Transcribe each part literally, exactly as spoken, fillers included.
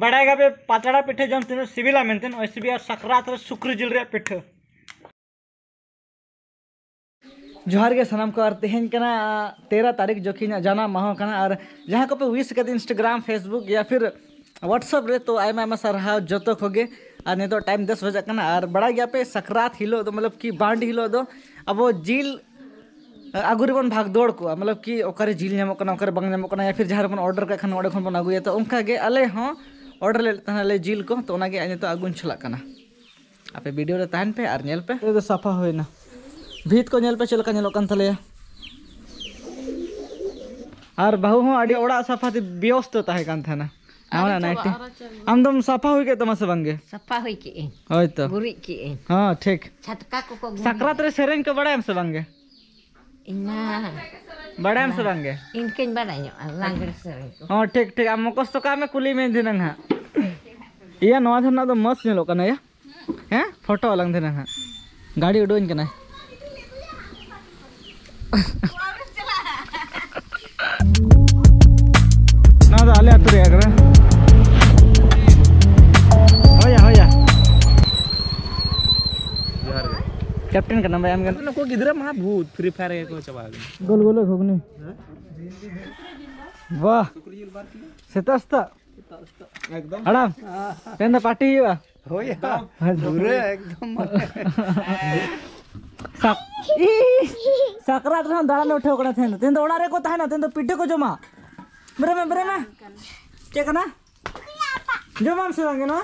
ᱵᱟᱲᱟᱭ ᱜᱮᱭᱟᱯᱮ ᱯᱟᱛᱲᱟ ᱯᱤᱴᱷᱟᱹ ᱡᱚᱢ ᱛᱤᱱᱟᱹᱜ ᱥᱤᱵᱤᱞᱟ ᱢᱮᱱᱛᱮ, ᱳᱭ ᱥᱤᱵᱤᱞᱟ ᱥᱟᱠᱨᱟᱛ ᱨᱮ ᱥᱩᱠᱨᱤ ᱡᱤᱞ ᱨᱮᱭᱟᱜ ᱯᱤᱴᱷᱟᱹ᱾ ᱡᱚᱦᱟᱨ ᱜᱮ ᱥᱟᱱᱟᱢ ᱠᱚ, ᱟᱨ ᱛᱮᱦᱮᱧ ᱠᱟᱱᱟ ᱛᱮᱨᱚ ᱛᱟᱹᱨᱤᱠᱷ, ᱡᱚᱠᱷᱤᱧᱟᱜ ᱡᱟᱱᱟᱢ ᱢᱟᱦᱟ ᱠᱟᱱᱟ᱾ ᱟᱨ ᱡᱟᱦᱟᱸ ᱠᱚᱯᱮ ᱣᱤᱥ ᱠᱟᱫᱤᱧ Instagram, Facebook ᱭᱟ ᱯᱷᱤᱨ WhatsApp ᱨᱮ, ᱛᱚ ᱟᱭᱢᱟ ᱟᱭᱢᱟ ᱥᱟᱨᱦᱟᱣ ᱡᱚᱛᱚ ᱠᱚᱜᱮ᱾ ᱟᱨ ᱱᱤᱛᱚᱜ ᱴᱟᱭᱤᱢ ᱫᱚᱥ ᱵᱟᱡᱟᱜ ᱠᱟᱱᱟ᱾ ᱟᱨ ᱵᱟᱲᱟᱭ ᱜᱮᱭᱟᱯᱮ ᱥᱟᱠᱨᱟᱛ ᱦᱤᱞᱳᱜ ᱫᱚ, ᱢᱚᱛᱞᱚᱵ ᱠᱤ ᱵᱟᱱᱰ ᱦᱤᱞᱳᱜ ᱫᱚ ᱟᱵᱚ ᱡᱤᱞ ᱟᱹᱜᱩ ᱨᱮᱵᱚᱱ ᱵᱷᱟᱜᱽ ᱫᱚᱲ ᱠᱚᱜᱼᱟ, ᱢᱚᱛᱞᱚᱵ ᱠᱤ ᱚᱠᱟᱨᱮ ᱡᱤᱞ ᱧᱟᱢᱚᱜ ᱠᱟᱱᱟ, ᱚᱠᱟᱨᱮ ᱵᱟᱝ ᱧᱟᱢᱚᱜ ᱠᱟᱱᱟ, ᱭᱟ ᱯᱷᱤᱨ ᱡᱟᱦᱟᱸ ᱨᱮᱵᱚᱱ ᱚᱰᱟᱨ ᱠᱟᱜ ᱠᱷᱟᱱ ᱚᱸᱰᱮ ᱠᱷᱚᱱ ᱵᱚᱱ ᱟᱹᱜᱩᱭᱟ᱾ ᱛᱚ ᱚᱱᱠᱟ ᱜᱮ ᱟᱞᱮ ᱦᱚᱸ ᱚᱰᱟᱨ ᱞᱮᱫ ᱛᱟᱦᱮᱱᱟᱞᱮ ᱡᱤᱞ ᱠᱚ, ᱛᱚ ᱚᱱᱟᱜᱮ ᱱᱤᱛᱚᱜ ᱟᱹᱜᱩᱧ ᱪᱟᱞᱟᱜ ᱠᱟᱱᱟ᱾ ᱟᱯᱮ ᱵᱷᱤᱰᱤᱭᱳ ᱨᱮ ᱛᱟᱦᱮᱱ ᱯᱮ ᱟᱨ ᱧᱮᱞ ᱯᱮ᱾ ᱱᱚᱛᱮ ᱫᱚ ᱥᱟᱯᱷᱟ ᱦᱩᱭᱱᱟ, ᱵᱷᱤᱛ ᱠᱚ ᱧᱮᱞ ᱯᱮ ᱪᱮᱫ ᱞᱮᱠᱟ ᱧᱮᱞᱚᱜ ᱠᱟᱱ ᱛᱟᱞᱮᱭᱟ᱾ ᱟᱨ ᱵᱟᱹᱦᱩ ᱦᱚᱸ ᱟᱹᱰᱤ ᱚᱲᱟᱜ ᱥᱟᱯᱷᱟ ᱛᱮ ᱵᱮᱭᱚᱥᱛᱚ ᱛᱟᱦᱮᱸ ᱠᱟᱱ ᱛᱟᱦᱮᱱᱟ᱾ ᱱᱟᱣᱟ ᱟᱨᱚ ᱱᱟᱭᱴᱤ᱾ ᱪᱟᱵᱟ, ᱟᱨᱚ ᱪᱟᱵᱟ᱾ ᱟᱢ ᱫᱚᱢ ᱥᱟᱯᱷᱟ ᱦᱩᱭ ᱠᱮᱫ ᱛᱟᱢᱟ ᱥᱮ ᱵᱟᱝᱜᱮ? ᱥᱟᱯᱷᱟ ᱦᱩᱭ ᱠᱮᱜ ᱟᱹᱧ᱾ ᱦᱳᱭᱛᱚ᱾ ᱜᱩᱨᱤᱡ ᱠᱮᱜ ᱟᱹᱧ᱾ ᱦᱚᱸ, ᱴᱷᱤᱠ᱾ ᱪᱷᱟᱴᱠᱟ ᱠᱚᱠᱚ ᱜᱩᱨᱤᱡ᱾ ᱥᱟᱠᱨᱟᱛ ᱨᱮ ᱥᱮᱨᱮᱧ ᱠᱚ ᱵᱟᱲᱟᱭᱟᱢ ᱥᱮ ᱵᱟᱝᱜᱮ? ᱤᱧ ᱢᱟ ᱵᱟᱲᱟᱭᱟᱢ ᱥᱮ ᱵᱟᱝᱜᱮ? ᱤᱧ ᱠᱟᱹᱧ ᱵᱟᱲᱟᱭ ᱧᱚᱜᱼᱟ ᱞᱟᱜᱽᱲᱮ ᱥᱮᱨᱮᱧ ᱠᱚ᱾ ᱦᱚᱸ, ᱴᱷᱤᱠ, ᱴᱷᱤᱠ᱾ ᱟᱢ ᱢᱚᱠᱚᱥᱛᱚ ᱠᱟᱜ ᱢᱮ, ᱠᱩᱞᱤ ᱢᱮ ᱫᱷᱤᱱᱟᱹᱝ ᱦᱟᱸᱜ᱾ ᱤᱭᱟᱹ, ᱱᱚᱣᱟ ᱫᱷᱟᱨᱮᱱᱟᱜ ᱫᱚ ᱢᱚᱡᱽ ᱧᱮᱞᱚᱜ ᱠᱟᱱᱟ ᱭᱟ᱾ ᱦᱮᱸ, ᱯᱷᱳᱴᱳ ᱟᱞᱟᱝ ᱫᱷᱤᱱᱟᱹᱝ ᱦᱟᱸᱜ᱾ ᱜᱟᱹᱰᱤ ᱩᱰᱩᱠ ᱟᱹᱧ ᱠᱟᱱᱟᱭ᱾ ᱱᱚᱣᱟ ᱫᱚ ᱟᱞᱮ ᱟᱹᱛᱩ ᱨᱮᱭᱟᱜ ᱠᱟᱱᱟ᱾ ᱦᱳᱭᱟ, ᱦᱳᱭᱟ᱾ ᱡᱚᱦᱟᱨ ᱜᱮ᱾ ᱠᱮᱯᱴᱮᱱ ᱠᱟᱱᱟᱢ ᱵᱷᱟᱭ, ᱟᱢ ᱜᱮ᱾ ᱱᱩᱠᱩ ᱜᱤᱫᱽᱨᱟᱹ ᱢᱟ ᱵᱷᱩᱛ, ᱯᱷᱨᱤ ᱯᱷᱟᱭᱟᱨ ᱨᱮᱜᱮ ᱠᱚ ᱪᱟᱵᱟ ᱟᱠᱟᱱᱟ᱾ ᱜᱳᱞ ᱜᱳᱞ ᱜᱷᱩᱜᱽᱱᱤ᱾ ᱵᱟᱦ, ᱥᱮᱛᱟᱜ ᱥᱮᱛᱟᱜ᱾ ᱮᱠᱫᱚᱢ᱾ ᱦᱟᱲᱟᱢ, ᱛᱮᱦᱮᱧ ᱫᱚ ᱯᱟᱨᱴᱤ ᱦᱩᱭᱩᱜᱼᱟ᱾ ᱦᱳᱭ, ᱯᱩᱨᱟᱹ ᱮᱠᱫᱚᱢ᱾ ᱥᱟᱠ-, ᱤ, ᱥᱟᱠᱨᱟᱛ ᱨᱮᱦᱚᱸ ᱫᱟᱬᱟᱱ ᱞᱮ ᱩᱴᱷᱟᱹᱣ ᱠᱟᱱᱟ ᱛᱮᱦᱮᱧ ᱫᱚ᱾ ᱛᱮᱦᱮᱧ ᱫᱚ ᱚᱲᱟᱜ ᱨᱮᱠᱚ ᱛᱟᱦᱮᱱᱟ, ᱛᱮᱦᱮᱧ ᱫᱚ ᱯᱤᱴᱷᱟᱹ ᱠᱚ ᱡᱚᱢᱟ᱾ ᱵᱮᱨᱮᱫ ᱢᱮ, ᱵᱮᱨᱮᱫ ᱢᱮ᱾ ᱪᱮᱫ ᱠᱟᱱᱟ? ᱡᱚᱢᱟᱢ ᱥᱮ ᱵᱟᱝ ᱜᱮ ᱱᱚᱣᱟ?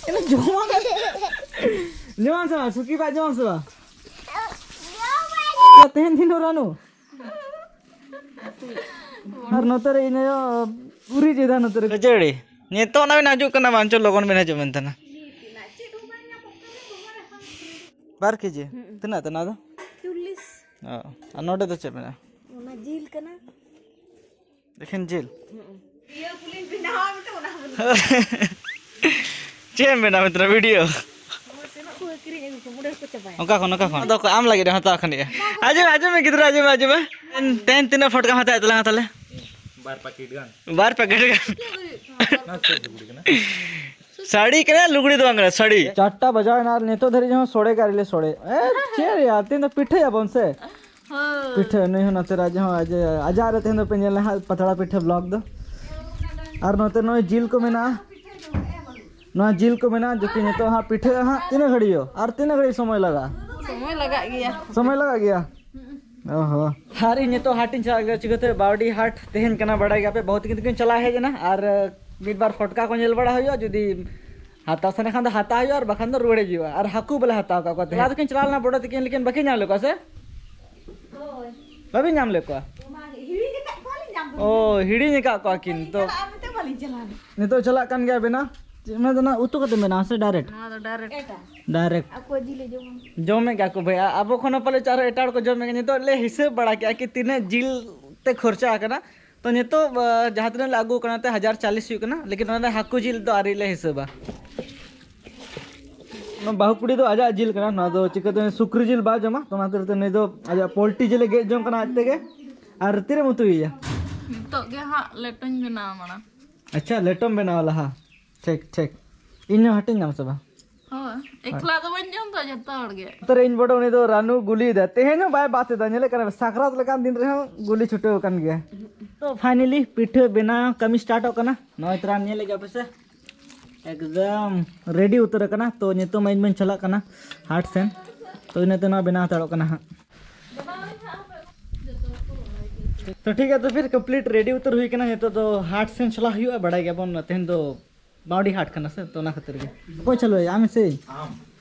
ᱮᱱᱟ ᱡᱚᱢᱟᱢ᱾ ᱡᱚᱢᱟᱢ ᱥᱮ ᱵᱟᱝ? ᱥᱩᱠᱤ ᱵᱟ ᱡᱚᱢᱟᱢ ᱥᱮ ᱵᱟᱝ? ᱛᱮᱦᱮᱧ ᱫᱤᱱ ᱨᱟᱱᱩ᱾ ᱟᱨ ᱱᱚᱛᱮ ᱨᱮ ᱤᱧ ᱟᱭᱳ ᱩᱨᱤᱡ ᱮᱫᱟ ᱱᱚᱛᱮ ᱨᱮ᱾ ᱠᱷᱟᱹᱡᱟᱹᱲᱤ᱾ ᱱᱤᱛᱚᱜ ᱚᱱᱟ ᱵᱤᱱ ᱦᱤᱡᱩᱜ ᱠᱟᱱᱟ, ᱵᱟᱝ ᱪᱚ ᱞᱚᱜᱚᱱ ᱵᱤᱱ ᱦᱤᱡᱩᱜ ᱢᱮᱱᱛᱮ ᱱᱟ᱾ ᱵᱟᱨ ᱠᱮᱡᱤ? ᱦᱩᱸ᱾ ᱛᱤᱱᱟᱹᱜ ᱛᱮ ᱱᱚᱣᱟ ᱫᱚ? ᱪᱚᱞᱞᱤᱥ᱾ ᱚ, ᱟᱨ ᱱᱚᱰᱮ ᱫᱚ ᱪᱮᱫ ᱢᱮᱱᱟᱜᱼᱟ? ᱚᱱᱟ ᱡᱤᱞ ᱠᱟᱱᱟ᱾ ᱮᱠᱷᱮᱱ ᱡᱤᱞ? ᱦᱩᱸ᱾ ᱪᱮᱫ ᱮᱢ ᱢᱮᱱᱟ ᱢᱤᱛᱨᱟ ᱵᱷᱤᱰᱤᱭᱳ? ᱠᱚ ᱠᱤᱨᱤᱧ ᱟᱹᱜᱩ ᱠᱚ, ᱚᱸᱰᱮ ᱠᱚ ᱪᱟᱵᱟᱭᱟ᱾ ᱚᱠᱟ ᱠᱷᱚᱱ, ᱚᱠᱟ ᱠᱷᱚᱱ? ᱟᱫᱚ ᱚᱠᱚᱭ ᱟᱢ ᱞᱟᱹᱜᱤᱫ ᱮᱢ ᱦᱟᱛᱟᱣ ᱠᱷᱟᱱ ᱜᱮ? ᱟᱸᱡᱚᱢ ᱢᱮ, ᱟᱸᱡᱚᱢ ᱢᱮ ᱜᱤᱫᱽᱨᱟᱹ, ᱟᱸᱡᱚᱢ ᱢᱮ, ᱟᱸᱡᱚᱢ ᱢᱮ᱾ ᱛᱮᱦᱮᱧ ᱛᱤᱱᱟᱹᱜ ᱯᱷᱚᱴᱠᱟᱢ ᱦᱟᱛᱟᱣᱮᱫ ᱛᱟᱞᱟᱝᱟ ᱛᱟᱦᱞᱮ? ᱵᱟᱨ ᱯᱮᱠᱮᱴ ᱜᱟᱱ᱾ ᱵᱟᱨ ᱯᱮᱠᱮᱴ ᱜᱟᱱ᱾ ᱥᱟᱹᱲᱤ ᱠᱟᱱᱟ, ᱞᱩᱜᱽᱲᱤ ᱫᱚ ᱵᱟᱝ ᱠᱟᱱᱟ, ᱥᱟᱹᱲᱤ᱾ ᱪᱟᱨᱴᱟ ᱵᱟᱡᱟᱣ ᱮᱱᱟ ᱟᱨ ᱱᱤᱛᱚᱜ ᱫᱷᱟᱹᱨᱤᱡ ᱦᱚᱸ ᱥᱚᱲᱮ ᱜᱮ ᱟᱹᱣᱨᱤ ᱞᱮ ᱥᱚᱲᱮ᱾ ᱮ, ᱪᱮᱫ ᱨᱮᱭᱟᱜ? ᱛᱮᱦᱮᱧ ᱫᱚ ᱯᱤᱴᱷᱟᱹᱭᱟᱵᱚᱱ ᱥᱮ? ᱦᱳᱭ᱾ ᱯᱤᱴᱷᱟᱹ, ᱱᱩᱭ ᱦᱚᱸ ᱱᱚᱛᱮ ᱨᱮ ᱟᱡ ᱦᱚᱸ ᱟᱡ, ᱟᱡᱟᱜ ᱨᱮ ᱛᱮᱦᱮᱧ ᱫᱚᱯᱮ ᱧᱮᱞᱟ ᱦᱟᱸᱜ ᱯᱟᱛᱲᱟ ᱯᱤᱴᱷᱟᱹ ᱵᱞᱚᱜ ᱫᱚ᱾ ᱟᱨ ᱱᱚᱛᱮ ᱱᱚᱜᱼᱚᱭ ᱡᱤᱞ ᱠᱚ ᱢᱮᱱᱟᱜᱼᱟ᱾ ᱱᱚᱣᱟ ᱡᱤᱞ ᱠᱚ ᱢᱮᱱᱟᱜᱼᱟ, ᱡᱚᱠᱷᱚᱱ ᱱᱤᱛᱚᱜ ᱦᱟᱸᱜ ᱯᱤᱴᱷᱟᱹᱜᱼᱟ ᱦᱟᱸᱜ, ᱛᱤᱱᱟᱹᱜ ᱜᱷᱟᱹᱲᱤᱡ ᱦᱩᱭᱩᱜᱼᱟ? ᱟᱨ ᱛᱤᱱᱟᱹᱜ ᱜᱷᱟᱹᱲᱤᱡ ᱥᱚᱢᱚᱭ ᱞᱟᱜᱟᱜᱼᱟ? ᱥᱚᱢᱚᱭ ᱞᱟᱜᱟᱜ ᱜᱮᱭᱟ᱾ ᱥᱚᱢᱚᱭ ᱞᱟᱜᱟᱜ ᱜᱮᱭᱟ? ᱚ ᱦᱚᱸ᱾ ᱟᱨ ᱤᱧ ᱱᱤᱛᱚᱜ ᱦᱟᱴ ᱤᱧ ᱪᱟᱞᱟᱜ ᱜᱮᱭᱟ, ᱪᱤᱠᱟᱹᱛᱮ ᱵᱟᱣᱰᱤ ᱦᱟᱴ ᱛᱟᱦᱮᱱ ᱠᱟᱱᱟ, ᱵᱟᱲᱟᱭ ᱜᱮᱭᱟᱯᱮ, ᱵᱟᱹᱦᱩ ᱛᱟᱹᱠᱤᱱ ᱛᱟᱹᱠᱤᱱ ᱪᱟᱞᱟᱣ ᱦᱮᱡ ᱮᱱᱟ᱾ ᱟᱨ ᱢᱤᱫ ᱵᱟᱨ ᱯᱷᱚᱴᱠᱟ ᱠᱚ ᱧᱮᱞ ᱵᱟᱲᱟ ᱦᱩᱭᱩᱜᱼᱟ, ᱡᱩᱫᱤ ᱦᱟᱛᱟᱣ ᱥᱟᱱᱟ ᱠᱷᱟᱱ ᱫᱚ ᱦᱟᱛᱟᱣ ᱦᱩᱭᱩᱜᱼᱟ, ᱟᱨ ᱵᱟᱠᱷᱟᱱ ᱫᱚ ᱨᱩᱣᱟᱹᱲ ᱦᱤᱡᱩᱜᱼᱟ᱾ ᱟᱨ ᱦᱟᱹᱠᱩ ᱵᱚᱞᱮ ᱦᱟᱛᱟᱣ ᱠᱟᱜ ᱠᱚᱣᱟ ᱛᱮᱦᱮᱧ᱾ ᱞᱮᱠᱤᱱ ᱪᱟᱞᱟᱣ ᱞᱮᱱᱟ ᱵᱚᱲᱚ ᱛᱟᱹᱠᱤᱱ, ᱞᱮᱠᱤᱱ ᱵᱟᱹᱠᱤᱱ ᱧᱟᱢ ᱞᱮᱫ ᱠᱚᱣᱟ ᱥᱮ? ᱦᱳᱭ᱾ ᱵᱟᱹᱵᱤᱱ ᱧᱟᱢ ᱞᱮᱫ ᱠᱚᱣᱟ? ᱚᱱᱟ ᱦᱤᱲᱤᱧ ᱟᱠᱟᱫ ᱠᱚᱣᱟᱞᱤᱧ, ᱧᱟᱢ ᱫᱚ᱾ ᱚ, ᱦᱤᱲᱤᱧ ᱟᱠᱟᱫ ᱠᱚᱣᱟ ᱠᱤᱱ᱾ ᱛᱚ ᱪᱟᱞᱟᱜᱼᱟ ᱢᱮᱱᱛᱮ ᱵᱟᱹᱞᱤᱧ ᱪᱟᱞᱟᱣ ᱞᱮᱱᱟ᱾ ᱱᱤᱛᱚᱜ ᱪᱟᱞᱟᱜ ᱠᱟᱱ ᱜᱮᱭᱟ ᱵᱮᱱᱟᱣ᱾ ᱪᱮᱫ ᱢᱮᱱ ᱫᱚ ᱱᱟ, ᱩᱛᱩ ᱠᱟᱛᱮ ᱵᱮᱱᱟᱣ ᱥᱮ ᱰᱟᱭᱨᱮᱠᱴ? ᱱᱚᱣᱟ ᱫᱚ ᱰᱟᱭᱨᱮᱠᱴ᱾ ᱮᱴᱟ᱾ ᱰᱟᱭᱨᱮᱠᱴ᱾ ᱟᱠᱚ ᱡᱤᱞᱮ ᱡᱚᱢᱟ᱾ ᱡᱚᱢᱮᱫ ᱜᱮᱭᱟ ᱠᱚ ᱵᱷᱟᱹᱭ, ᱟ-, ᱟᱵᱚ ᱠᱷᱚᱱ ᱦᱚᱸ ᱯᱟᱞᱮ ᱪᱚ ᱟᱨᱦᱚᱸ ᱮᱴᱟᱜ ᱦᱚᱲ ᱠᱚ ᱡᱚᱢᱮᱫ ᱜᱮᱭᱟ᱾ ᱱᱤᱛᱚᱜ ᱞᱮ ᱦᱤᱥᱟᱹᱵ ᱵᱟᱲᱟ ᱠᱮᱜᱼᱟ ᱠᱤ ᱛᱤᱱᱟᱹᱜ ᱡᱤᱞ ᱛᱮ ᱠᱷᱚᱨᱪᱟ ᱟᱠᱟᱱᱟ᱾ ᱛᱚ ᱱᱤᱛᱚᱜ, ᱟ, ᱡᱟᱦᱟᱸ ᱛᱤᱱᱟᱹᱜ ᱞᱮ ᱟᱹᱜᱩ ᱠᱟᱱᱟ ᱛᱮ ᱦᱟᱡᱟᱨ ᱪᱟᱞᱤᱥ ᱦᱩᱭᱩᱜ ᱠᱟᱱᱟ, ᱞᱮᱠᱤᱱ ᱚᱱᱟ ᱨᱮ ᱦᱟᱹᱠᱩ ᱡᱤᱞ ᱫᱚ ᱟᱹᱣᱨᱤ ᱞᱮ ᱦᱤᱥᱟᱹᱵᱟ᱾ ᱚᱱᱟ ᱵᱟᱹᱦᱩ ᱠᱩᱲᱤ ᱫᱚ ᱟᱡᱟᱜ ᱡᱤᱞ ᱠᱟᱱᱟ, ᱱᱚᱣᱟ ᱫᱚ ᱪᱤᱠᱟᱹᱛᱮ ᱥᱩᱠᱨᱤ ᱡᱤᱞ ᱵᱟᱭ ᱡᱚᱢᱟ, ᱛᱚ ᱚᱱᱟ ᱠᱷᱟᱹᱛᱤᱨ ᱛᱮ ᱱᱩᱭ ᱫᱚ ᱟᱡᱟᱜ ᱯᱳᱞᱴᱤ ᱡᱤᱞᱮ ᱜᱮᱫ ᱡᱚᱝ ᱠᱟᱱᱟ ᱟᱡ ᱛᱮᱜᱮ᱾ ᱟᱨ ᱛᱤᱨᱮᱢ ᱩᱛᱩᱭᱮᱭᱟ? ᱱᱤᱛᱚᱜ ᱜᱮ ᱦᱟᱸᱜ ᱞᱮᱴᱚᱧ ᱵᱮᱱᱟᱣᱟ ᱢᱟᱲᱟᱝ᱾ ᱟᱪᱪᱷᱟ, ᱞᱮᱴᱚᱢ ᱵᱮᱱᱟᱣᱟ ᱞᱟᱦᱟ᱾ ᱴᱷᱤᱠ, ᱴᱷᱤᱠ᱾ ᱤᱧ ᱦᱚᱸ ᱦᱟᱹᱴᱤᱧ ᱧᱟᱢ ᱥᱮ ᱵᱟᱝ? ᱦᱳᱭ, ᱮᱠᱞᱟ ᱫᱚ ᱵᱟᱹᱧ ᱡᱚᱢ ᱫᱚ, ᱡᱚᱛᱚ ᱦᱚᱲ ᱜᱮ᱾ ᱱᱚᱛᱮ ᱨᱮ ᱤᱧ ᱵᱚᱰᱮ ᱩᱱᱤ ᱫᱚ ᱨᱟᱱᱩ ᱜᱩᱞᱤᱭᱮᱫᱟ᱾ ᱛᱮᱦᱮᱧ ᱦᱚᱸ ᱵᱟᱭ ᱵᱟᱫ ᱮᱫᱟ᱾ ᱧᱮᱞᱮᱫ ᱠᱟᱱᱟ ᱯᱮ, ᱥᱟᱠᱨᱟᱛ ᱞᱮᱠᱟᱱ ᱫᱤᱱ ᱨᱮᱦᱚᱸ ᱜᱩᱞᱤ ᱪᱷᱩᱴᱟᱹᱣ ᱟᱠᱟᱱ ᱜᱮᱭᱟ᱾ ᱛᱚ finally ᱯᱤᱴᱷᱟᱹ ᱵᱮᱱᱟᱣ ᱠᱟᱹᱢᱤ ᱥᱴᱟᱨᱴᱚᱜ ᱠᱟᱱᱟ᱾ ᱱᱚᱜᱼᱚᱭ ᱛᱚᱨᱟ ᱧᱮᱞᱮᱫ ᱜᱮᱭᱟ ᱯᱮ ᱥᱮ, ᱮᱠᱫᱚᱢ ᱨᱮᱰᱤ ᱩᱛᱟᱹᱨ ᱟᱠᱟᱱᱟ᱾ ᱛᱚ ᱱᱤᱛᱚᱜ ᱢᱟ ᱤᱧ ᱢᱟᱧ ᱪᱟᱞᱟᱜ ᱠᱟᱱᱟ ᱦᱟᱴ ᱥᱮᱱ, ᱛᱚ ᱤᱱᱟᱹᱛᱮ ᱱᱚᱣᱟ ᱵᱮᱱᱟᱣ ᱦᱟᱛᱟᱲᱚᱜ ᱠᱟᱱᱟ ᱦᱟᱸᱜ᱾ ᱛᱚ ᱴᱷᱤᱠ ᱜᱮᱭᱟ, ᱛᱚ ᱯᱷᱤᱨ ᱠᱚᱢᱯᱞᱤᱴ ᱨᱮᱰᱤ ᱩᱛᱟᱹᱨ ᱦᱩᱭ ᱠᱟᱱᱟ᱾ ᱱᱤᱛᱚᱜ ᱫᱚ ᱦᱟᱴ ᱥᱮᱱ ᱪᱟᱞᱟᱜ ᱦᱩᱭᱩᱜᱼᱟ᱾ ᱵᱟᱲᱟᱭ ᱜᱮᱭᱟᱵᱚᱱ ᱛᱮᱦᱮᱧ ᱫᱚ ᱵᱟᱣᱰᱤ ᱦᱟᱴ ᱠᱟᱱᱟ ᱥᱮ, ᱛᱚ ᱚᱱᱟ ᱠᱷᱟᱹᱛᱤᱨ ᱜᱮ᱾ ᱚᱠᱚᱭ ᱪᱟᱹᱞᱩᱭᱟ, ᱟᱢ ᱥᱮ? ᱟᱢ᱾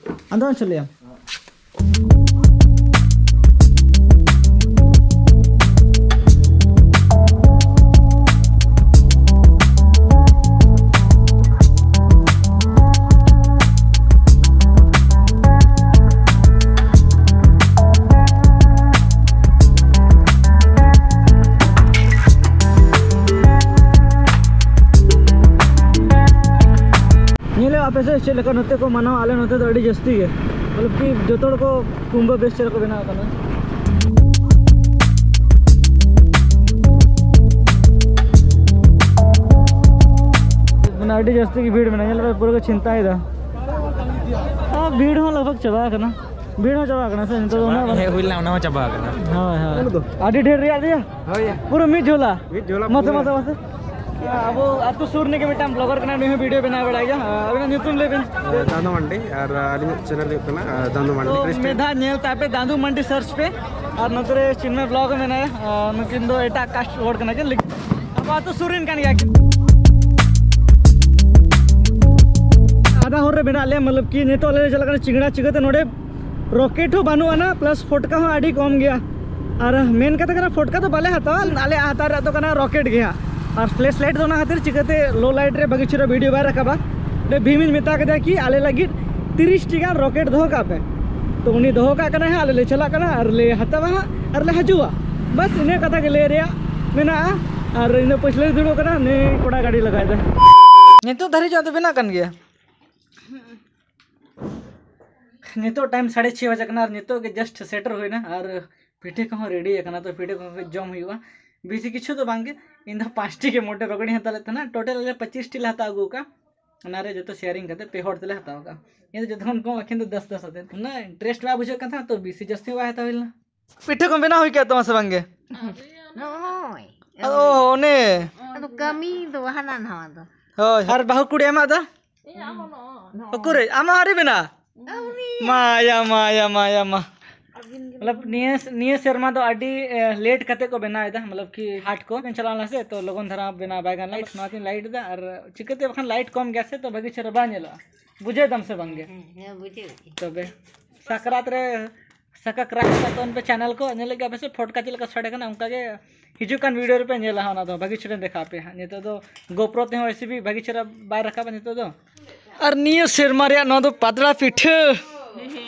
ᱟᱢ ᱫᱚ ᱵᱟᱢ ᱪᱟᱹᱞᱩᱭᱟ? ᱧᱮᱞᱮᱫ ᱟᱯᱮ ᱥᱮ ᱪᱮᱫ ᱞᱮᱠᱟ ᱱᱚᱛᱮ ᱠᱚ ᱢᱟᱱᱟᱣᱟ? ᱟᱞᱮ ᱱᱚᱛᱮ ᱫᱚ ᱟᱹᱰᱤ ᱡᱟᱹᱥᱛᱤ ᱜᱮ, ᱢᱚᱛᱞᱚᱵ ᱠᱤ ᱡᱚᱛᱚ ᱦᱚᱲ ᱠᱚ ᱠᱩᱢᱵᱷᱚ ᱵᱮᱥ ᱪᱮᱫ ᱞᱮᱠᱟ ᱵᱮᱱᱟᱣ ᱠᱟᱱᱟ᱾ ᱟᱹᱰᱤ ᱡᱟᱹᱥᱛᱤ ᱜᱮ ᱵᱷᱤᱲ ᱢᱮᱱᱟᱜᱼᱟ, ᱧᱮᱞ ᱯᱮ ᱯᱩᱨᱟᱹ ᱠᱚ ᱪᱷᱤᱱᱛᱟᱭᱮᱫᱟ᱾ ᱟᱨ ᱵᱷᱤᱲ ᱦᱚᱸ ᱞᱟᱜᱽ ᱵᱷᱟᱜᱽ ᱪᱟᱵᱟ ᱟᱠᱟᱱᱟ, ᱵᱷᱤᱲ ᱦᱚᱸ ᱪᱟᱵᱟ ᱟᱠᱟᱱᱟ ᱥᱮ ᱱᱤᱛᱚᱜ ᱫᱚ ᱩᱱᱟᱹᱜ ᱦᱮᱡ ᱦᱩᱭ ᱞᱮᱱᱟ, ᱚᱱᱟ ᱦᱚᱸ ᱪᱟᱵᱟ ᱟᱠᱟᱱᱟ᱾ ᱦᱳᱭ, ᱦᱳᱭ᱾ ᱟᱹᱰᱤ ᱰᱷᱮᱨ ᱨᱮᱭᱟᱜ ᱫᱮᱭᱟ᱾ ᱦᱳᱭ᱾ ᱯᱩᱨᱟᱹ ᱢᱤᱫ ᱡᱷᱚᱞᱟ᱾ ᱢᱤᱫ ᱡᱷᱚᱞᱟ ᱢᱟᱥᱮ, ᱯᱩᱨᱟᱹ᱾ ᱢᱟᱥᱮ, ᱢᱟᱥᱮ᱾ ᱟᱵᱚ ᱟᱹᱛᱩ ᱥᱩᱨ ᱨᱤᱱᱤᱡ ᱜᱮ ᱢᱤᱫᱴᱟᱝ ᱵᱞᱚᱜᱟᱨ ᱠᱟᱱᱟᱭ, ᱩᱱᱤ ᱦᱚᱸ ᱵᱷᱤᱰᱤᱭᱳ ᱵᱮᱱᱟᱣ ᱵᱟᱲᱟᱭ ᱜᱮᱭᱟ᱾ ᱟᱹᱵᱤᱱᱟᱜ ᱧᱩᱛᱩᱢ ᱞᱟᱹᱭ ᱵᱤᱱ᱾ ᱫᱟᱱᱫᱩ ᱢᱟᱱᱰᱤ, ᱟᱨ ᱟᱹᱞᱤᱧᱟᱜ ᱪᱮᱱᱮᱞ ᱦᱩᱭᱩᱜ ᱠᱟᱱᱟ ᱫᱟᱱᱫᱩ ᱢᱟᱱᱰᱤ ᱛᱚ ᱠᱨᱤᱥᱴᱤᱭᱟᱱ᱾ ᱢᱤᱫ ᱫᱷᱟᱣ ᱧᱮᱞ ᱛᱟᱯᱮ ᱫᱟᱱᱫᱩ ᱢᱟᱱᱰᱤ ᱥᱟᱨᱪ ᱯᱮ᱾ ᱟᱨ ᱱᱚᱛᱮ ᱨᱮ ᱪᱤᱱᱢᱚᱭ ᱵᱞᱚᱜ ᱢᱮᱱᱟᱭᱟ᱾ ᱟᱨ ᱱᱩᱠᱤᱱ ᱫᱚ ᱮᱴᱟᱜ ᱠᱟᱥᱴ ᱦᱚᱲ ᱠᱟᱱᱟ ᱠᱤᱱ, ᱞᱮᱠᱤᱱ ᱟᱵᱚ ᱟᱹᱛᱩ ᱥᱩᱨ ᱨᱮᱱ ᱠᱟᱱ ᱜᱮᱭᱟ ᱠᱤᱱ᱾ ᱟᱫᱷᱟ ᱦᱚᱨ ᱨᱮ ᱢᱮᱱᱟᱜ ᱞᱮᱭᱟ, ᱢᱚᱛᱞᱚᱵ ᱠᱤ ᱱᱤᱛᱚᱜ ᱞᱮ ᱪᱟᱞᱟᱜ ᱠᱟᱱᱟ ᱪᱤᱝᱲᱟ᱾ ᱪᱤᱠᱟᱹᱛᱮ ᱱᱚᱰᱮ ᱨᱚᱠᱮᱴ ᱦᱚᱸ ᱵᱟᱹᱱᱩᱜ ᱟᱱᱟ, ᱯᱞᱟᱥ ᱯᱷᱚᱴᱠᱟ ᱦᱚᱸ ᱟᱹᱰᱤ ᱠᱚᱢ ᱜᱮᱭᱟ᱾ ᱟᱨ ᱢᱮᱱ ᱠᱟᱛᱷᱟ ᱠᱟᱱᱟ, ᱯᱷᱚᱴᱠᱟ ᱫᱚ ᱵᱟᱞᱮ ᱦᱟᱛᱟᱣᱟ, ᱟᱞᱮᱭᱟᱜ ᱦᱟᱛᱟᱣ ᱨᱮᱭᱟᱜ ᱫᱚ ᱠᱟᱱᱟ ᱨᱚᱠᱮᱴ ᱜᱮ ᱦᱟᱸᱜ᱾ ᱟᱨ ᱯᱷᱞᱮᱥ ᱞᱟᱭᱤᱴ ᱫᱚ ᱚᱱᱟ ᱠᱷᱟᱹᱛᱤᱨ ᱪᱤᱠᱟᱹᱛᱮ ᱞᱳ ᱞᱟᱭᱤᱴ ᱨᱮ ᱵᱷᱟᱹᱜᱤ ᱪᱮᱦᱨᱟ ᱵᱷᱤᱰᱤᱭᱳ ᱵᱟᱭ ᱨᱟᱠᱟᱵᱟ᱾ ᱚᱸᱰᱮ ᱵᱷᱤᱢᱤᱧ ᱢᱮᱛᱟ ᱠᱮᱫᱮᱭᱟ ᱠᱤ ᱟᱞᱮ ᱞᱟᱹᱜᱤᱫ ᱛᱤᱨᱤᱥ ᱴᱤ ᱜᱟᱱ ᱨᱚᱠᱮᱴ ᱫᱚᱦᱚ ᱠᱟᱜ ᱯᱮ᱾ ᱛᱚ ᱩᱱᱤ ᱫᱚᱦᱚ ᱠᱟᱜ ᱠᱟᱱᱟᱭ ᱦᱟᱸᱜ, ᱟᱞᱮ ᱞᱮ ᱪᱟᱞᱟᱜ ᱠᱟᱱᱟ ᱟᱨ ᱞᱮ ᱦᱟᱛᱟᱣᱟ ᱦᱟᱸᱜ ᱟᱨ ᱞᱮ ᱦᱤᱡᱩᱜᱼᱟ᱾ ᱵᱟᱥ ᱤᱱᱟᱹ ᱠᱟᱛᱷᱟ ᱜᱮ ᱞᱟᱹᱭ ᱨᱮᱭᱟᱜ ᱢᱮᱱᱟᱜᱼᱟ᱾ ᱟᱨ ᱤᱧ ᱫᱚ ᱯᱟᱹᱪᱷᱞᱟᱹ ᱨᱮ ᱫᱩᱲᱩᱵ ᱠᱟᱱᱟ, ᱱᱩᱭ ᱠᱚᱲᱟ ᱜᱟᱹᱰᱤ ᱞᱟᱜᱟᱭ ᱫᱟ᱾ ᱱᱤᱛᱚᱜ ᱫᱷᱟᱹᱨᱤᱡ ᱫᱚ ᱵᱮᱱᱟᱜ ᱠᱟᱱ ᱜᱮᱭᱟ᱾ ᱱᱤᱛᱚᱜ ᱴᱟᱭᱤᱢ ᱥᱟᱲᱮ ᱪᱷᱚᱭ ᱵᱟᱡᱟᱜ ᱠᱟᱱᱟ ᱟᱨ ᱱᱤᱛᱚᱜ ᱜᱮ ᱡᱟᱥᱴ ᱥᱮᱴᱮᱨ ᱦᱩᱭᱱᱟ ᱟᱨ ᱯᱤᱴᱷᱟᱹ ᱠᱚᱦᱚᱸ ᱨᱮᱰᱤ ᱟᱠᱟᱱᱟ, ᱛᱚ ᱯᱤᱴᱷᱟᱹ ᱠᱚᱦᱚᱸ ᱡᱚᱢ ᱦᱩᱭᱩᱜᱼᱟ᱾ ᱵᱮᱥᱤ ᱠᱤᱪᱷᱩ ᱫᱚ ᱵᱟᱝ ᱜᱮ, ᱤᱧ ᱫᱚ ᱯᱟᱸᱪᱴᱤ ᱜᱮ ᱢᱚᱴᱮ ᱨᱚᱠᱮᱴ ᱤᱧ ᱦᱟᱛᱟᱣ ᱞᱮᱫ ᱛᱟᱦᱮᱱᱟ, ᱴᱳᱴᱟᱞ ᱟᱞᱮ ᱯᱚᱸᱪᱤᱥ ᱴᱤ ᱞᱮ ᱦᱟᱛᱟᱣ ᱟᱹᱜᱩ ᱟᱠᱟᱫᱼᱟ᱾ ᱚᱱᱟᱨᱮ ᱡᱚᱛᱚ ᱥᱮᱭᱟᱨᱤᱝ ᱠᱟᱛᱮ ᱯᱮ ᱦᱚᱲ ᱛᱮᱞᱮ ᱦᱟᱛᱟᱣ ᱟᱠᱟᱫᱼᱟ᱾ ᱤᱧ ᱫᱚ ᱡᱚᱛᱚ ᱠᱷᱚᱱ ᱠᱚᱢ ᱟᱹᱠᱷᱨᱤᱧ ᱫᱚ ᱫᱚᱥ ᱫᱚᱥ ᱟᱛᱮ᱾ ᱩᱱᱟᱹᱜ ᱤᱱᱴᱟᱨᱮᱥᱴ ᱵᱟᱭ ᱵᱩᱡᱷᱟᱹᱜ ᱠᱟᱱ ᱛᱟᱦᱮᱸᱫ, ᱛᱚ ᱵᱮᱥᱤ ᱡᱟᱹᱥᱛᱤ ᱦᱚᱸ ᱵᱟᱭ ᱦᱟᱛᱟᱣ ᱦᱩᱭ ᱞᱮᱱᱟ᱾ ᱯᱤᱴᱷᱟᱹ ᱠᱚᱢ ᱵᱮᱱᱟᱣ ᱦᱩᱭ ᱠᱮᱫ ᱛᱟᱢᱟ ᱥᱮ ᱵᱟᱝ ᱜᱮ? ᱱᱚᱜᱼᱚᱭ᱾ ᱟᱫᱚ ᱚᱱᱮ᱾ ᱟᱫᱚ ᱠᱟᱹᱢᱤ ᱫᱚ ᱦᱟᱱᱟ ᱱᱟᱣᱟ ᱫᱚ᱾ ᱦᱳᱭ, ᱟᱨ ᱵᱟᱹᱦᱩ ᱠᱩᱲᱤ ᱟᱢᱟᱜ ᱫᱚ? ᱩᱠᱩᱨᱮ ᱟᱢᱟᱜ ᱟᱹᱣᱨᱤ ᱵᱮᱱᱟᱣ? ᱟᱹᱣᱨᱤ᱾ ᱢᱟ ᱭᱟ, ᱢᱟ ᱭᱟ, ᱢᱟ ᱭᱟ, ᱢᱟ᱾ ᱢᱚᱛᱞᱚᱵ ᱱᱤᱭᱟᱹ, ᱱᱤᱭᱟᱹ ᱥᱮᱨᱢᱟ ᱫᱚ ᱟᱹᱰᱤ, ᱮ, ᱞᱮᱴ ᱠᱟᱛᱮ ᱠᱚ ᱵᱮᱱᱟᱣ ᱮᱫᱟ, ᱢᱚᱛᱞᱚᱵ ᱠᱤ ᱦᱟᱴ ᱠᱚ ᱵᱮᱱ ᱪᱟᱞᱟᱣ ᱞᱮᱱᱟ ᱥᱮ, ᱛᱚ ᱞᱚᱜᱚᱱ ᱫᱷᱟᱨᱟ ᱵᱮᱱᱟᱣ ᱵᱟᱭ ᱜᱟᱱ ᱞᱮᱱᱟ, ᱱᱚᱣᱟᱛᱤᱧ ᱞᱟᱭᱤᱴ ᱮᱫᱟ᱾ ᱟᱨ ᱪᱤᱠᱟᱹᱛᱮ ᱵᱟᱠᱷᱟᱱ ᱞᱟᱭᱤᱴ ᱠᱚᱢ ᱜᱮᱭᱟ ᱥᱮ, ᱛᱚ ᱵᱷᱟᱹᱜᱤ ᱪᱮᱦᱨᱟ ᱵᱟᱝ ᱧᱮᱞᱚᱜᱼᱟ᱾ ᱵᱩᱡᱷᱟᱹᱣ ᱫᱟᱢ ᱥᱮ ᱵᱟᱝ ᱜᱮ? ᱦᱮᱸ, ᱵᱩᱡᱷᱟᱹᱣ ᱜᱮ᱾ ᱛᱚᱵᱮ ᱥᱟᱠᱨᱟᱛ ᱨᱮ ᱥᱟᱠᱟ ᱠᱨᱟᱠ ᱠᱟᱜ ᱛᱟᱵᱚᱱ ᱯᱮ, ᱪᱮᱱᱮᱞ ᱠᱚ ᱧᱮᱞ ᱞᱟᱹᱜᱤᱫ ᱟᱯᱮ ᱥᱮ ᱯᱷᱚᱴᱠᱟ ᱪᱮᱫ ᱞᱮᱠᱟ ᱥᱟᱰᱮ ᱠᱟᱱᱟ, ᱚᱱᱠᱟ ᱜᱮ ᱦᱤᱡᱩᱜ ᱠᱟᱱ ᱵᱷᱤᱰᱤᱭᱳ ᱨᱮᱯᱮ ᱧᱮᱞᱟ ᱦᱟᱸᱜ᱾ ᱚᱱᱟ ᱫᱚ ᱵᱷᱟᱹᱜᱤ ᱪᱮᱦᱨᱟ ᱫᱮᱠᱷᱟᱣ ᱯᱮ ᱦᱟᱸᱜ᱾ ᱱᱤᱛᱚᱜ ᱫᱚ ᱜᱳᱯᱨᱳ ᱛᱮᱦᱚᱸ ᱮᱥᱤ ᱵᱤ ᱵᱷᱟᱹᱜᱤ ᱪᱮᱦᱨᱟ ᱵᱟᱭ ᱨᱟᱠᱟᱵᱟ ᱱᱤᱛᱚᱜ ᱫᱚ᱾ ᱟᱨ ᱱᱤᱭᱟᱹ ᱥᱮᱨᱢᱟ ᱨᱮᱭᱟᱜ ᱱᱚᱣᱟ ᱫᱚ ᱯᱟᱛᱲᱟ ᱯᱤᱴᱷᱟᱹ,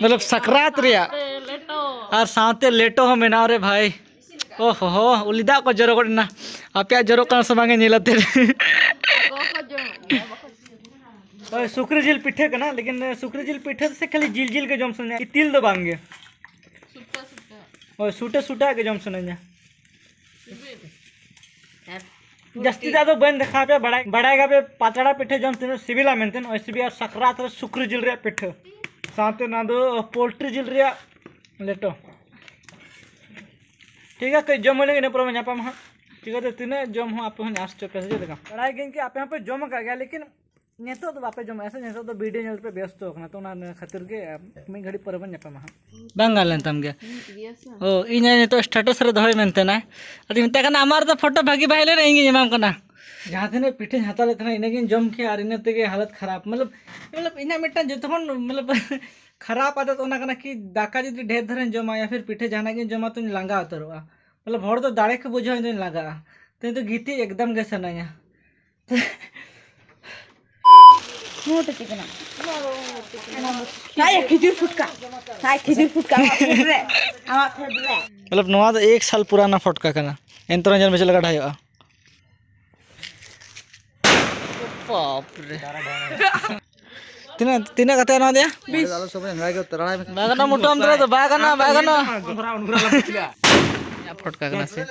ᱢᱚᱛᱞᱚᱵ ᱥᱟᱠᱨᱟᱛ ᱨᱮᱭᱟᱜ᱾ ᱟᱨ ᱥᱟᱶᱛᱮ ᱞᱮᱴᱚ ᱦᱚᱸ ᱢᱮᱱᱟᱜ ᱨᱮ ᱵᱷᱟᱭ᱾ ᱳ ᱦᱳ ᱦᱳ, ᱩᱞᱤ ᱫᱟᱜ ᱠᱚ ᱡᱚᱨᱚ ᱜᱚᱫ ᱮᱱᱟ᱾ ᱟᱯᱮᱭᱟᱜ ᱡᱚᱨᱚᱜ ᱠᱟᱱᱟ ᱥᱮ ᱵᱟᱝ ᱧᱮᱞ ᱟᱛᱮ᱾ ᱦᱳᱭ, ᱥᱩᱠᱨᱤ ᱡᱤᱞ ᱯᱤᱴᱷᱟᱹ ᱠᱟᱱᱟ, ᱞᱮᱠᱤᱱ ᱥᱩᱠᱨᱤ ᱡᱤᱞ ᱯᱤᱴᱷᱟᱹ ᱥᱮ ᱠᱷᱟᱹᱞᱤ ᱡᱤᱞ ᱡᱤᱞ ᱜᱮ ᱡᱚᱢ ᱥᱟᱱᱟᱧᱟ, ᱤᱛᱤᱞ ᱫᱚ ᱵᱟᱝ ᱜᱮ᱾ ᱦᱳᱭ, ᱥᱩᱴᱟᱹ ᱥᱩᱴᱟᱹ ᱜᱮ ᱡᱚᱢ ᱥᱟᱱᱟᱧᱟ᱾ ᱡᱟᱹᱥᱛᱤ ᱫᱚ ᱟᱫᱚ ᱵᱟᱹᱧ ᱫᱮᱠᱷᱟᱣ ᱯᱮᱭᱟ᱾ ᱵᱟᱲᱟᱭ ᱵᱟᱲᱟᱭ ᱜᱮᱭᱟ ᱯᱮ ᱯᱟᱛᱲᱟ ᱯᱤᱴᱷᱟᱹ ᱡᱚᱢ ᱛᱤᱱᱟᱹᱜ ᱥᱤᱵᱤᱞᱟ ᱢᱮᱱᱛᱮ᱾ ᱳᱭ ᱥᱤᱵᱤᱞᱟ ᱥᱟᱠᱨᱟᱛ ᱨᱮ ᱥᱩᱠᱨᱤ ᱡᱤᱞ ᱨᱮᱭᱟᱜ ᱯᱤᱴᱷᱟᱹ, ᱥᱟᱶᱛᱮ ᱱᱚᱣᱟ ᱫᱚ ᱯᱳᱞᱴᱨᱤ ᱡᱤᱞ ᱨᱮᱭᱟᱜ ᱞᱮᱴᱚ᱾ ᱴᱷᱤᱠ ᱜᱮᱭᱟ, ᱠᱟᱹᱡ ᱡᱚᱢ ᱦᱩᱭ ᱞᱮᱱ ᱜᱮ, ᱤᱱᱟᱹ ᱯᱚᱨᱮ ᱵᱚᱱ ᱧᱟᱯᱟᱢᱟ ᱦᱟᱸᱜ᱾ ᱴᱷᱤᱠ ᱟᱪᱷᱮ, ᱛᱤᱱᱟᱹᱜ ᱡᱚᱢ ᱦᱚᱸ ᱟᱯᱮ ᱦᱚᱸᱧ ᱟᱥ ᱦᱚᱪᱚ ᱯᱮᱭᱟ ᱥᱮ ᱪᱮᱫ ᱞᱮᱠᱟ? ᱵᱟᱲᱟᱭ ᱜᱤᱭᱟᱹᱧ ᱠᱤ ᱟᱯᱮ ᱦᱚᱸᱯᱮ ᱡᱚᱢ ᱟᱠᱟᱫ ᱜᱮᱭᱟ, ᱞᱮᱠᱤᱱ ᱱᱤᱛᱚᱜ ᱫᱚ ᱵᱟᱯᱮ ᱡᱚᱢᱮᱜᱼᱟ ᱥᱮ? ᱱᱤᱛᱚᱜ ᱫᱚ ᱵᱷᱤᱰᱤᱭᱳ ᱧᱮᱞ ᱨᱮᱯᱮ ᱵᱮᱥᱛᱚ ᱟᱠᱟᱱᱟ, ᱛᱚ ᱚᱱᱟ ᱠᱷᱟᱹᱛᱤᱨ ᱜᱮ ᱢᱤᱫ ᱜᱷᱟᱹᱲᱤᱡ ᱯᱚᱨᱮ ᱵᱚᱱ ᱧᱟᱯᱟᱢᱟ ᱦᱟᱸᱜ᱾ ᱵᱟᱝ ᱜᱟᱱ ᱞᱮᱱ ᱛᱟᱢ ᱜᱮᱭᱟ᱾ ᱚ, ᱤᱧ ᱱᱤᱛᱚᱜ ᱥᱴᱮᱴᱟᱥ ᱨᱮ ᱫᱚᱦᱚᱭ ᱢᱮᱱᱛᱮ ᱱᱟ᱾ ᱟᱫᱚᱧ ᱢᱮᱛᱟᱭ ᱠᱟᱱᱟ, "ᱟᱢᱟᱜ ᱨᱮᱫᱚ ᱯᱷᱳᱴᱳ ᱵᱷᱟᱹᱜᱤ ᱵᱟᱭ ᱦᱮᱡ ᱞᱮᱱᱟ, ᱤᱧ ᱜᱤᱧ ᱮᱢᱟᱢ ᱠᱟᱱᱟ᱾" ᱡᱟᱦᱟᱸ ᱛᱤᱱᱟᱹᱜ ᱯᱤᱴᱷᱟᱹᱧ ᱦᱟᱛᱟᱣ ᱞᱮᱫ ᱛᱟᱦᱮᱱᱟ, ᱤᱱᱟᱹᱜᱤᱧ ᱡᱚᱢ ᱠᱮᱜᱼᱟ ᱟᱨ ᱤᱱᱟᱹ ᱛᱮᱜᱮ ᱦᱟᱞᱚᱛ ᱠᱷᱟᱨᱟᱯ᱾ ᱢᱚᱛᱞᱚᱵ, ᱢᱚᱛᱞᱚᱵ, ᱤᱧᱟᱹᱜ ᱢᱤᱫᱴᱟᱝ ᱡᱚᱛᱚ ᱠᱷᱚᱱ, ᱢᱚᱛᱞᱚᱵ, ᱠᱷᱟᱨᱟᱯ ᱟᱫᱚᱛ ᱚᱱᱟ ᱠᱟᱱᱟ ᱠᱤ ᱫᱟᱠᱟ ᱡᱩᱫᱤ ᱰᱷᱮᱨ ᱫᱷᱟᱨᱟᱧ ᱡᱚᱢᱟ ᱭᱟ ᱯᱷᱤᱨ ᱯᱤᱴᱷᱟᱹ ᱡᱟᱦᱟᱱᱟᱜ ᱜᱤᱧ ᱡᱚᱢᱟ ᱛᱚᱧ ᱞᱟᱸᱜᱟ ᱩᱛᱟᱹᱨᱚᱜᱼᱟ᱾ ᱢᱚᱛᱞᱚᱵ, ᱦᱚᱲ ᱫᱚ ᱫᱟᱲᱮ ᱠᱚ ᱵᱩᱡᱷᱟᱹᱣᱟ, ᱤᱧ ᱫᱚᱧ ᱞᱟᱸᱜᱟᱜᱼᱟ᱾ ᱛᱚ ᱤᱧ ᱫᱚ ᱜᱤᱛᱤᱡ ᱮᱠᱫᱚᱢ ᱜᱮ ᱥᱟᱱᱟᱧᱟ᱾ ᱱᱚᱣᱟ ᱫᱚ ᱪᱮᱫ ᱠᱟᱱᱟ? ᱱᱚᱣᱟ ᱠᱷᱤᱡᱩᱨ ᱯᱷᱩᱴᱠᱟ᱾ ᱱᱚᱣᱟ ᱠᱷᱤᱡᱩᱨ ᱯᱷᱩᱴᱠᱟ ᱟᱢᱟᱜ ᱯᱷᱮᱰ ᱨᱮ, ᱟᱢᱟᱜ ᱯᱷᱮᱰ ᱨᱮ᱾ ᱢᱚᱛᱞᱚᱵ, ᱱᱚᱣᱟ ᱫᱚ ᱮᱠ ᱥᱟᱞ ᱯᱩᱨᱟᱱᱟ ᱯᱷᱚᱴᱠᱟ ᱠᱟᱱᱟ, ᱮᱱᱛᱮ ᱨᱮᱦᱚᱸ ᱧᱮᱞ ᱢᱮ ᱪᱮᱫ ᱞᱮᱠᱟ ᱰᱷᱟᱭᱚᱜᱼᱟ᱾ ᱵᱟᱯ ᱨᱮ᱾ ᱛᱤᱱᱟᱹᱜ, ᱛᱤᱱᱟᱹᱜ ᱠᱟᱛᱮ ᱱᱚᱣᱟ ᱫᱚᱭᱟ? ᱵᱤᱥ᱾ ᱵᱟᱭ ᱜᱟᱱᱚᱜᱼᱟ, ᱢᱚᱴᱟ ᱚᱱᱛᱮ ᱨᱮ ᱫᱚ ᱵᱟᱭ ᱜᱟᱱᱚᱜᱼᱟ, ᱵᱟᱭ ᱜᱟᱱᱚᱜᱼᱟ᱾ ᱤᱧᱟᱹᱜ ᱯᱷᱚᱴᱠᱟ ᱠᱟᱱᱟ ᱥᱮ?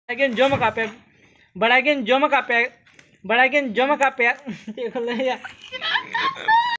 ᱵᱟᱲᱟᱭ ᱜᱮᱧ ᱡᱚᱢ ᱟᱠᱟᱫ ᱯᱮ, ᱵᱟᱲᱟᱭ ᱜᱮᱧ ᱡᱚᱢ ᱟᱠᱟᱫ ᱯᱮ, ᱵᱟᱲᱟᱭ ᱜᱮᱧ ᱡᱚᱢ ᱟᱠᱟᱫ ᱯᱮ᱾ ᱪᱮᱫ ᱠᱚ ᱞᱟᱹᱭᱟ?